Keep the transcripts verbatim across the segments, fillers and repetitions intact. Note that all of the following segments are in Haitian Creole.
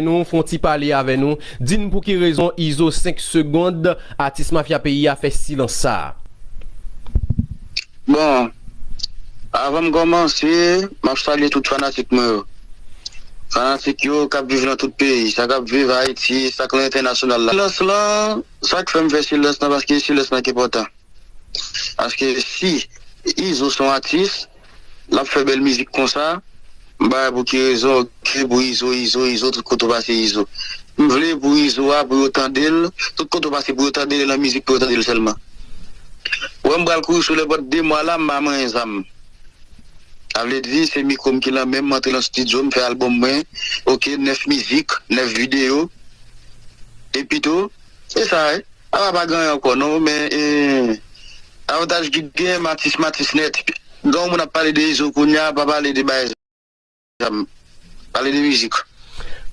nou, fè yon ti pale avè nou. Di n pou ki rezon Izo senk Segonn, atis mafya peyi a, fè silans sa a. Bon, avan m kòmanse, m ap salye tout fanatik mwen yo. Fanatik yo k ap viv nan tout peyi, sa k ap viv Ayiti, sa k nan entènasyonal la. Silans lan, sa k fè m fè silans lan, paske silans lan k enpòtan. Paske si Izo se yon atis, l ap fè bèl mizik konsa, m pa wè pou ki rezon, oke, pou Izo, Izo, Izo, tout kote w pase Izo. M vle pou Izo a, pou yo tande l, tout kote w pase pou yo tande l, e nan mizik pou yo tande l sèlman. Wè m pral kouri sou lèpòt de mwa la, m pa manyen zam. Sa vle di, se mikwo m ki lan men m, m antre nan estidyo, m fè albòm mwen, oke, nèf mizik, nèf videyo. Epi tou, se sa, wi. Apa pa gen anyen ankò, non, men, e, avantaj ki gen, m atis, m atis nèt. Gen yon moun ap pale de Izo kounye a, pa pale de bagay zam. Pale de mizik.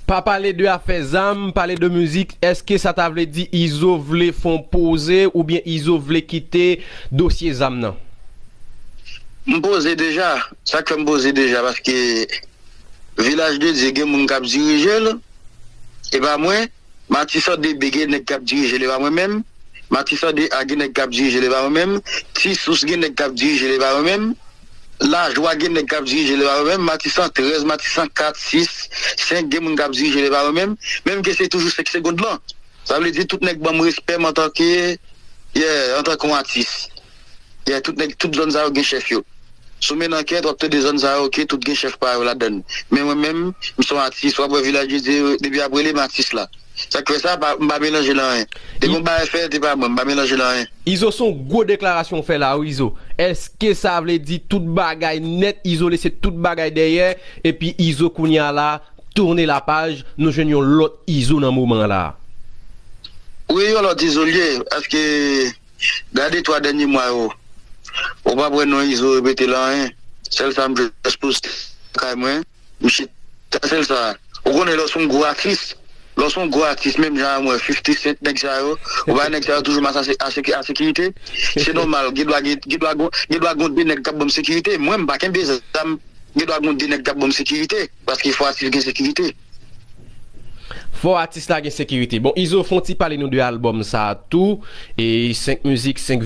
Pa pale de afè zam, pale de mizik. Èske sa ta vle di Izo vle fè yon poze oubyen Izo vle kite dosye zam nan? M poze deja. Sa k fè m poze deja, paske Vilaj de Dye gen moun k ap dirije l, e pa mwen. Matisan de B gen nèg k ap dirije l, e pa mwen menm. Matisan de A gen nèg k ap dirije l, e pa mwen menm. Ti Sous gen nèg k ap dirije l, e pa mwen menm. Lajwa gen nèg k ap dirije l, e pa mwen menm. Matisan trèz, Matisan kat, sis, senk gen moun k ap dirije l, e pa mwen menm. Menm ke se toujou senk Segonn lan. Sa vle di tout nèg ban m respè m antanke, yeah, antanke yon atis. Yeah, tout nèg, tout zòn sa yo gen chèf yo. Si w mennen ankèt, w ap tande zòn sa yo, oke, tout gen chèf pa yo ladan l. Men mwen menm, m se yon atis, w ap wè Vilaj de Dye, depi ap rele m atis la. Sa k fè sa, pa, m pa melanje l anyen. Depi yon bagay fèt, e pa mwen, m pa melanje l anyen. Izo, se yon gwo deklarasyon w fè la, wi, Izo. Èske sa vle di tout bagay nèt, Izo lese tout bagay dèyè, epi Izo kounye a la, tounen lapaj, nou jwenn yon lòt Izo nan moman an la? Wi, yon lòt Izo l ye, paske gade twa dènye mwa yo, ou p ap wè non Izo repete l anyen. Sèl sa m jis poste kay mwen, m chita, sèl sa. Ou konnen lè w se yon gwo atis, lè w se yon gwo atis, menm jan a mwen, fifti Cent, nèg sa yo, ou pa nèg sa yo toujou mache a se-, a seki-, a sekirite. Se nòmal, gen dwa gen, gen dwa gon, gen dwa gon de nèg k ap ban m sekirite. Mwen, m pa kenbe zam, gen dwa gon de nèg k ap ban m sekirite, paske fò atis gen sekirite. Fò atis la gen sekirite. Bon, Izo, fè yon ti pale nou de albòm sa a tou, e senk mizik, senk